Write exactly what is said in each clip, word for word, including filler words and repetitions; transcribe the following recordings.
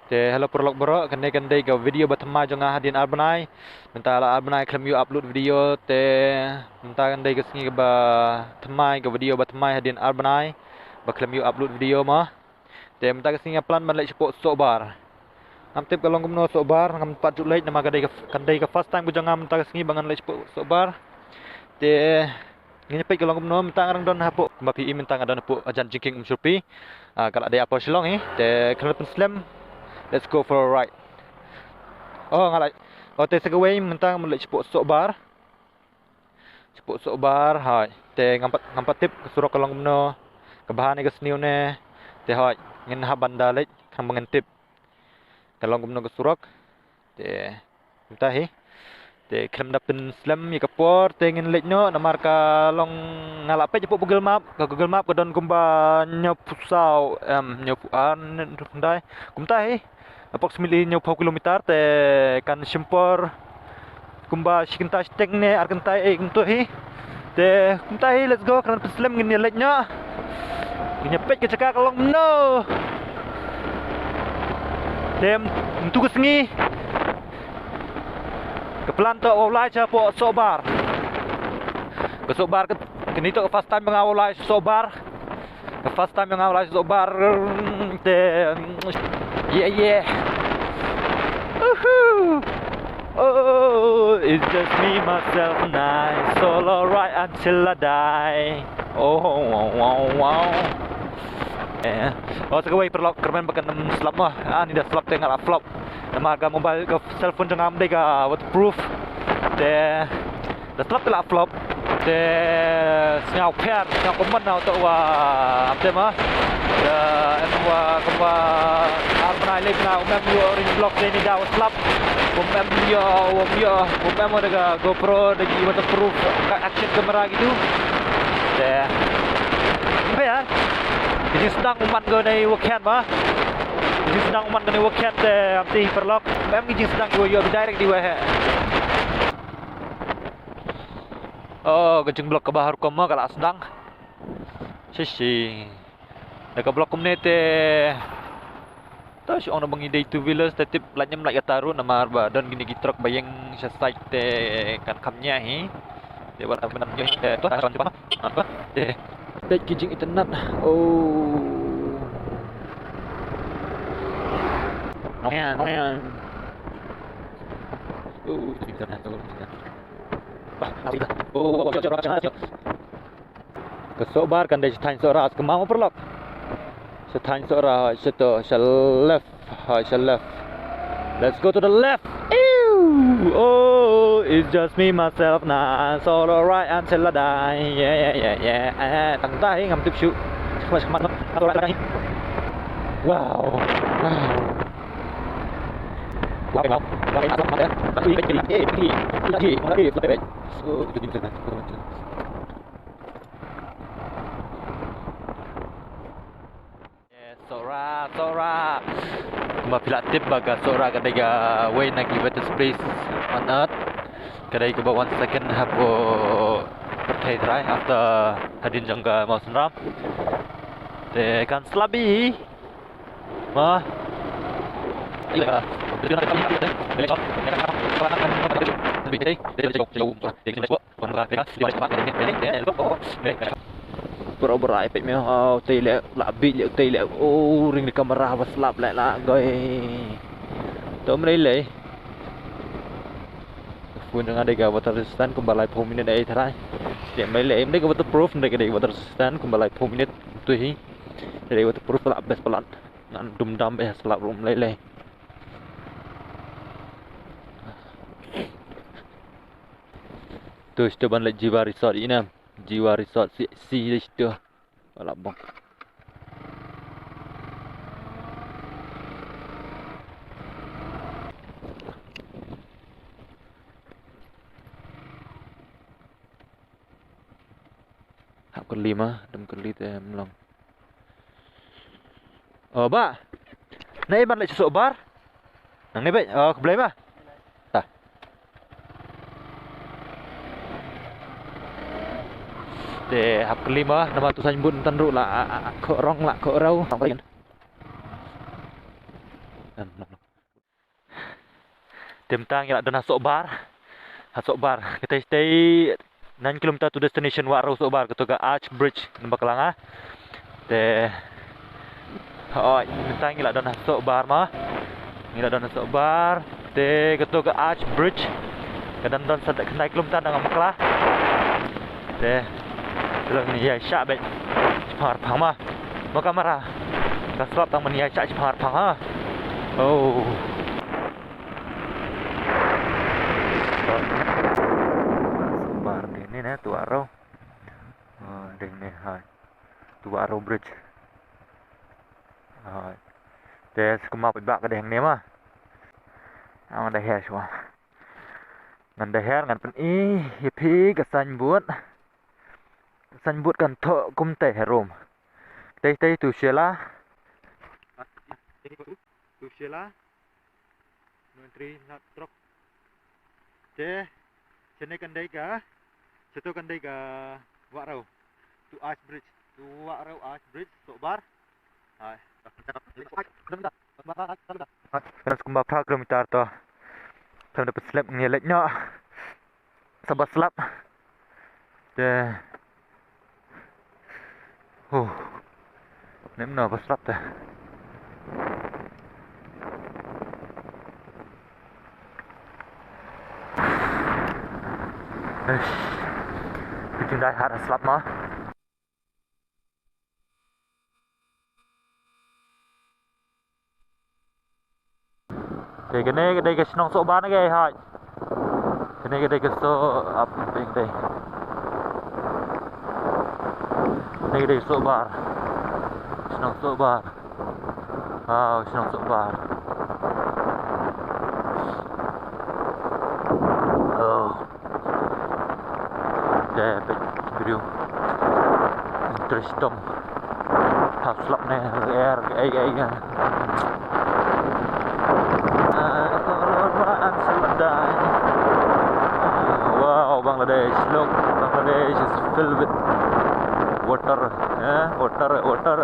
Te hello paralok baroh, kane kan dei ka video ba thymmai jong nga hadien ar bnai. Mynta la ar bnai khlem ïoh upload video, te mynta kan dei ka sngi ba thymmai, ka video ba thymmai hadien ar bnai ba khlem ïoh upload video mo. Te mynta ka sngi nga plan ban leit shapoh Sohbar. Ngam tip ka long kumno Sohbar, ngam pat ju leit namar ka dei ka, kan dei ka first time ka jong nga mynta ka sngi ba ngan leit shapoh Sohbar. Te ngin ïa peit ka long kumno. Mynta nga dang don hapoh, kumba phi i mynta nga don hapoh hajan jingkieng Umshyrpi. Ah, ka la dei hapoh Shillong hi. Te khlem da pynslem, let's go for a ride. Oh, nga la, oh, te sa kawei mynta nga leit shapoh Sohbar. Shapoh Sohbar, hooid. Te ngam pat, ngam pat tip ka surok ka long kumno, ka bha ne ka sniew ne. Te hooid, ngin hap ban da leit, khnang ba ngin tip ka long kumno ka surok. Te kumta hi. Te khlem da pynslem ïa ka por, te ngin leit noh, namar ka long, nga la peit hapoh Google Map, ka Google Map ka don kumba hynñiewphew saw, em, hynñiewphew ar minit, hynriew khyndai. Kumta hi. Approximately hynñiewphew kilometer, te kan shim por kumba shi kynta shiteng ne ar kynta ei kumto hi. Te kumta hi, let's go, khlem da pynslem ngin ïa leit noh. Ngin ïa peit ka jaka ka long kumno. Te mynta ka sngi ka plan to u lai sha poh Sohbar. Ka Sohbar ka, kane to ka first time ba nga u lai sha Sohbar. Ka first time nga u lai sha Sohbar. Te, yeah, yeah. Woohoo. Oh, it's just me, myself, and I. Solo ride until I die. Oh, wow, wow, wow. Eh, oh, sa kawei paralok, kyrmen ba kan ym slap mo. Ah, ni da slap te nga la flop. Namar ka mobile, ka cellphone jong nga ym dei ka waterproof. Te da slap te la flop. Te sngew pher, sngew kumban na uto wa, ap te ma. Te em wa, kumba ar bnai lei bnai, um em ïoh ring vlog te ni da wa slap. Um em ïoh, um ïoh, um em wa da ka GoPro, da ki waterproof, ka action camera kitu. Te pher. Ki jingsdang u man ko nei wa khian ma. Ki jingsdang u man ko nei wa khian te, am te paralok. Mem ki jingsdang ko ïoh direct di wa he. Oh, ka jingblok kaba har rukom ma ka la sdang. Shi shi. Da ka blok kumne te. To shu ong na ba ngi dei two wheelers te tip lait ne ym lait kata ruh namar ba don kine ki truck ba ïeng sha side te kan kham ñiah hi. Te wat mynta ñiah te to kan jubab. Apa? Te peit ki jingitynnat. Oh. Ngoyan, ngoyan. Oh, internet tu. Bah, oh, oh, oh, oh, oh, oh. Ka Sohbar kan dei sha thaiñ Sohra, sa kynmaw mo paralok. Sha thaiñ Sohra, hooid, sha to, sha left, hooid, sha left. Let's go to the left. Ew! Oh, it's just me, myself, and I. Solo ride until I die. Yeah, yeah, yeah, yeah. Eh, tang ta hi ngam tip shuh. Shkmat, shkmat, no. Solo ride, ride. Wow. Wow. Wow, wow. Wow, wow. Wow, wow. Sohra, Sohra. Kumba phi la tip ba ka Sohra ka dei kawei na ki wettest place on earth. Ka dei kaba wan second hapoh pyrthei trai after hadien jong ka Mawsynram. Te kan slap bha. Ma. Bro, bro, ai peit me, oh, tei le, la bit le, tei le, oh, ring di kamera ba slap le, la goi. To mrei le. Phone jong nga dei ka water resistant, kumba laiphew minit ai tharai. Te mrei le, em dei ka waterproof, em dei ka dei water resistant, kumba laiphew minit, tu hi. Dei waterproof la best palat. Ngan dum dam eh slap rum le le. Tu sto ban le Jiwa Resort ina. Jiwa Resort si, si de sto. Wala bang. Hap kylli ma, dam kylli te mlong. Oh, ba. Nai ban leh suk bar. Nang ni bek. Oh, khublei ma. Ta. Te hap kylli ma, nama tu sain bun tan ru la, a, a, a, ko rong la, ko rau. Tang pain. Te mynta ngi la don ha Sohbar. Ha Sohbar. Katei tei nine kilometer to destination Wahrew Sohbar, kato ka arch bridge ngan bakla nga. Te, hooid, mynta ngi la don ha Sohbar ma. Ngi la don ha Sohbar. Te kato ka arch bridge ka dang don sa khyndai kilometer dang bakla. Te, te la ngin ïa shah beit shaphang arphang ma. Mo kamera. Ka slap tang ban ïa shah shaphang arphang ha. Oh. Sohbar dei ne, ne, to Wahrew. Ah, dei ne, hai. To Wahrew bridge. Hai. Te skumba paidbah ka dei hangne ma. Ngan da her shuwa. Ngan da her, ngan pyni ïa phi ka signboard. Ka signboard kan thoh kumtei harum. Tei tei to Shella. To Shella. Ngan tri na trok. Te, shane kan dei ka, shato kan dei ka Wahrew. To arch bridge. To Wahrew arch bridge, Sohbar. Hai. Kan skumba phra kilometer to. Kan da pynslem ngi leit noh. Sa ba slap. Te. Huh. Nym no ba slap te. Eish. Biting dai har slap ma. Te kane ka dei ka shnong Sohbar ne ka, hai. Kane ka dei ka Soh-, ap, kane ka dei. Kane ka dei Sohbar. Shnong Sohbar. Wow, shnong Sohbar. Oh. Te peit briew. Interest dom. Ha slap ne, er, ei, ei, ei. Wow, Bangladesh. Look, Bangladesh is filled with water. Yeah, water, water.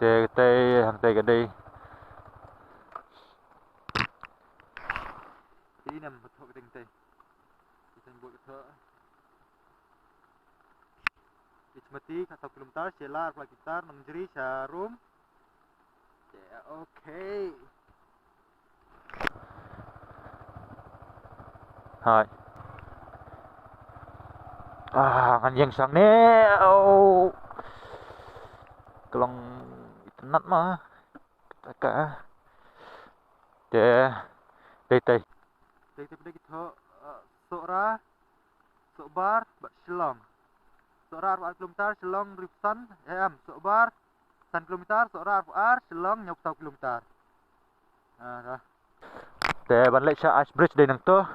Te, te, hangtei ka dei. Te inem, ka thoh ka ding te. Ka signboard ka thoh. Ichmati, khatsaw kilometer, Shella, arphew lai kilometer, Nongjri, Sharum. Yeah, okay. Hai. Ah, ngan ïeng shang ne. Oh. Ka long itynnad ma. Kata ka. Te. Tei tei. Tei tei pynban ki thoh, eh, Sohra, Sohbar bad Shillong. Sohra arphew ar kilometer, Shillong hynriewphew san, eh, em, Sohbar san kilometer, Sohra arphew ar, Shillong hynñiewphew saw kilometer. Ah, da. Te ban leit sha Arch Bridge dei nangto.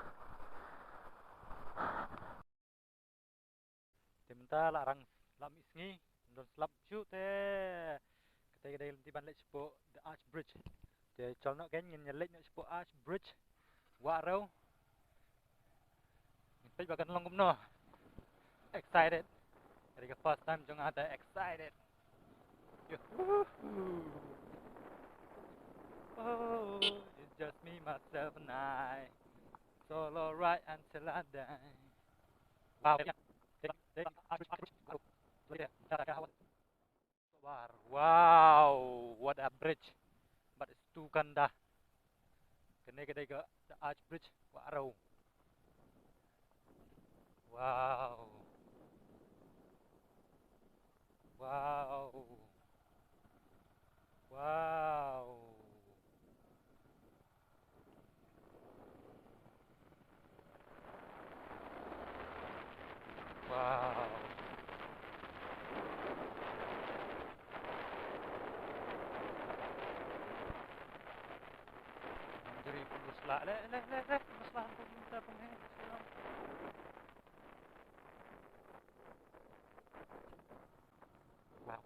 Te mynta la rang, la mih sngi, don slap shuh te. Kata ka dei lynti ban leit shapoh the Arch Bridge. Te chal noh kein ngin ïa leit noh shapoh Arch Bridge. Wah rew. Ngin peit ba kan long kumno. Excited. Ka dei ka first time jong nga te excited. Yuhu. Oh, it's just me, myself and I. Solo ride until I die. Wow. Wow, what a bridge. But it's too ganda. Kane ka dei ka the Arch Bridge, Wah Rew. Wow. Wow. Wow. Wow. Lah, leh, leh, leh, leh. Masalah tu minta penghe. Wow.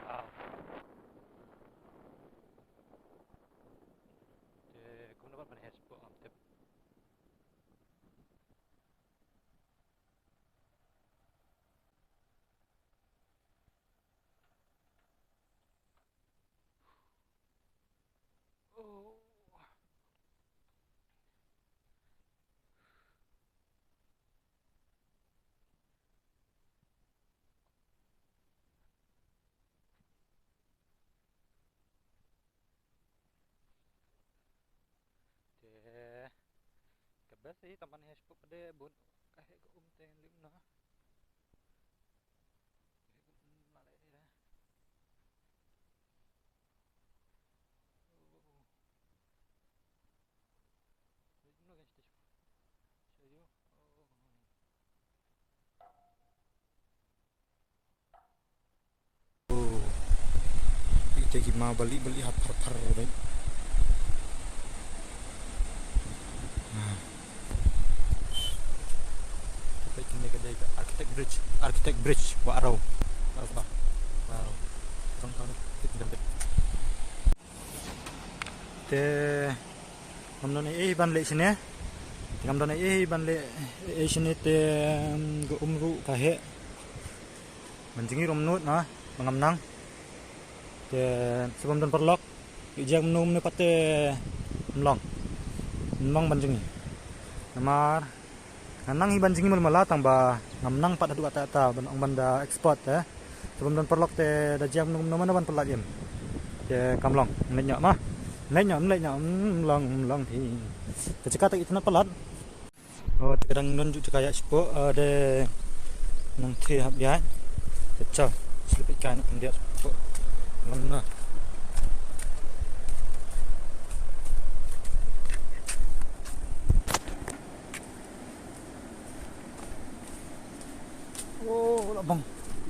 Wow. Te kumno ban manage, ngam tip. Oh. Te ka best hi tang ban heh shuh pat de bun ka heh ka um te lim na. Ite ki ma bali bali hat thar thar bai. Bai kine ka dei ka Architect Bridge, Architect Bridge Wah Rau. Wah Rau. Wah Rau. Tang tang. Te ngam don ei ei ban leh shane. Te ngam don ei ei ban leh ei shane te, um, ka um ruh ka heh. Ban jngi ruh ym nud na, ba ngam nang. Te shu bym don paralok. Ïa jia kumno kumno pat te ym long. Ym long ban jngi. Namar nga nang hi ban jngi mul mala tang ba ngam nang pat haduh katta katta ban ong ban da expert te. Shu bym don paralok te da jia kumno kumno mano ban pynlait im. Te kam long, ym leit noh ma. Ym leit noh, ym leit noh, ym long, ym long phi. Te jaka te itynnad palat. Oh, te ka dang don ju jaka ïaid shapoh, eh, de nang thie hap ïaid. Te cha, slip ikai na pyndiat shapoh. Lam na. Oh, la bang.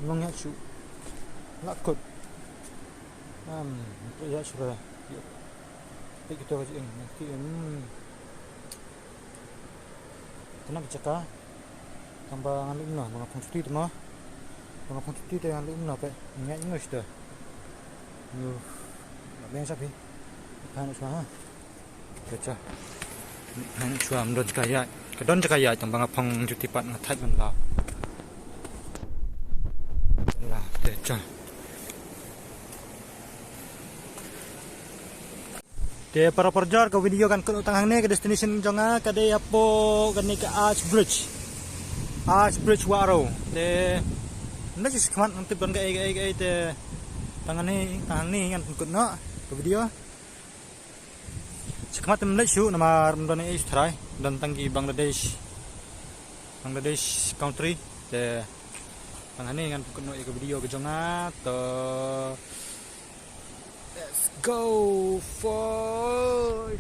Bang ïaid shuh. La kut. Am, ïaid shuh ra. Peit kita ka jing. Nanti, hmm. Kena ka jaka. Tang ba ngan leit noh, ba nga phong shuti te mo. Ba nga phong shuti te ngan leit noh peit. Ngai noh shuh. Yuh. Ba beng sha phi. Phan shuwa ha. Ka cha. Phan shuwa, ym don jaka ïaid. Ka don jaka ïaid tang ba nga phong shuti pat nga thait ban la. La te cha. Te para parajor, ka video kan kut tang hangne, ka destination jong nga ka dei hapoh kane ka Arch Bridge. Arch Bridge Wah Rau. Te nda shi khmat ngam tip don kaei kaei kaei te tang hangne, tang hangne ngan kut noh ka video. Shi khmat ym leit shuh namar ym don ei ei shu tharai, don tang ki Bangladesh. Bangladesh country. Te tang hangne ngan kut noh ïa ka video ka jong nga. To let's go for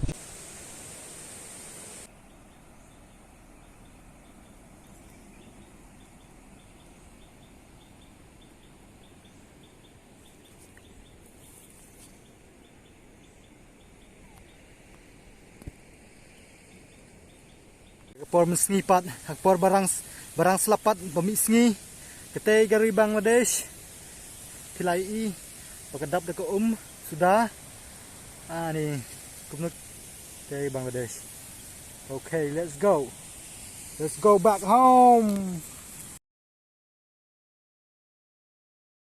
Ka por mynsngi pat, ka por barang, barang slap pat, ba mih sngi. Katei ka ri Bangladesh. Phi la ïohi ba ka dap da ka um suda. Ani kumno, katei Bangladesh. Okay, let's go. Let's go back home.